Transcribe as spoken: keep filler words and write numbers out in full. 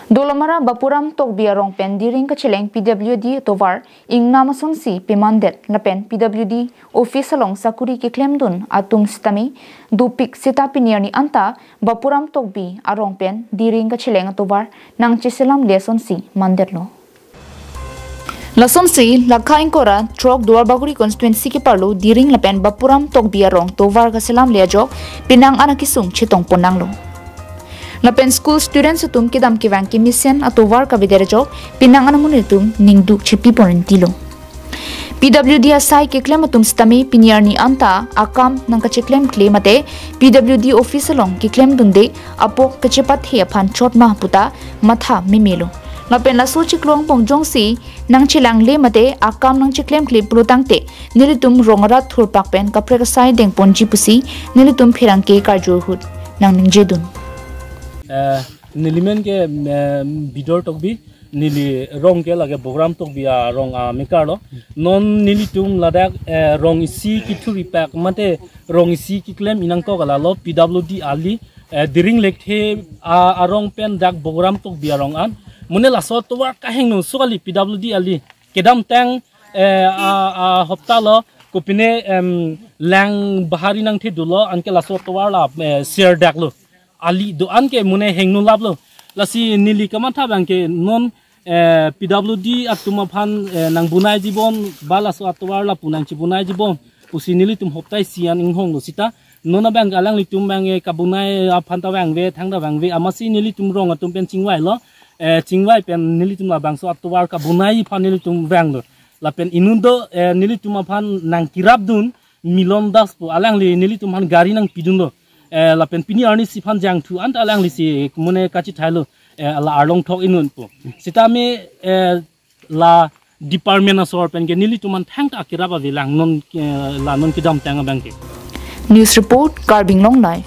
Dolamara Bapuram Tokbi arong pen diring kacheleng P W D atovar ingnam asonsi pemandet lapen P W D office along sakuri keklemdun atum sitame dopik sita pini arni anta Bapuram Tokbi arong pen diring kacheleng atovar nangcheselamle asonsi mandetlo. Lasonsi lakha ingkoi ra throk Duarbagori constituency keparlo diring lapen Bapuram Tokbi arong tovar kaselamle ajok penang an akesung chetongpon nanglo. Lapen school students atum kedam kevang kemesen atovar kavedet ajok penang an amonit atum ningduk chepipon intilo. P W D asai keklem atum sitame pini arni anta akam nangkacheklemkle mate P W D office along keklemdunde apok kachepathe aphan chot ma puta matha memelo. Lapen laso chiklo angbong jongsi nangchelangle mate akam nangcheklemkle pulotangte nelitum rong arat thurpak pen kaprek asai dengponji pusi nelitum pherangke karju ahut nangningjedun. Eh, nelimen ke, eh, Bidor Tokbi, neli rong ke lake Bapuram Tokbi arong amekarlo. Non nelitum ladak, eh, rong isi kethuripak mate rong isi keklem inangkok alalo P W D ali, eh, diring lekthe a, arong pen dak Bapuram Tokbi arong an. Mune laso tovar kahingno sukali P W D ali. Kedamtang, eh, a, a hopta lo kopine, em, lang bahari nangthedulo anke laso tovar la, eh, ser daklo. Ali do-an ke mune hingno laplo. Lasi neli kamatha abang ke non, eh, P W D atum aphan, eh, nangbunai jibom ba laso atovar lapu nangchibunai jibom pusi nelitum hopta isi an inghonglo sita. Non abang alanglitum abang, eh, kabunai aphan ta vangve thangta vangve amatsi nelitum rong atum pen chingvailo. Eh, chingvai pen nelitum labangso atovar kabunai aphan nelitum vanglo. Lapen inut do, eh, nelitum aphan nangkerapdun Milon Das pu alangli nelitum aphan gari nangpidunlo. Eh, lapen pini arnisi aphan jangthu anta alanglisi mune kachithailo, eh, la arlong thok inut pu. Sitame, eh, la department asor pen ke nelitum aphan thangta akerap avelang non, eh, la non kedamtang abang ke. News report, Karbi Anglong Live.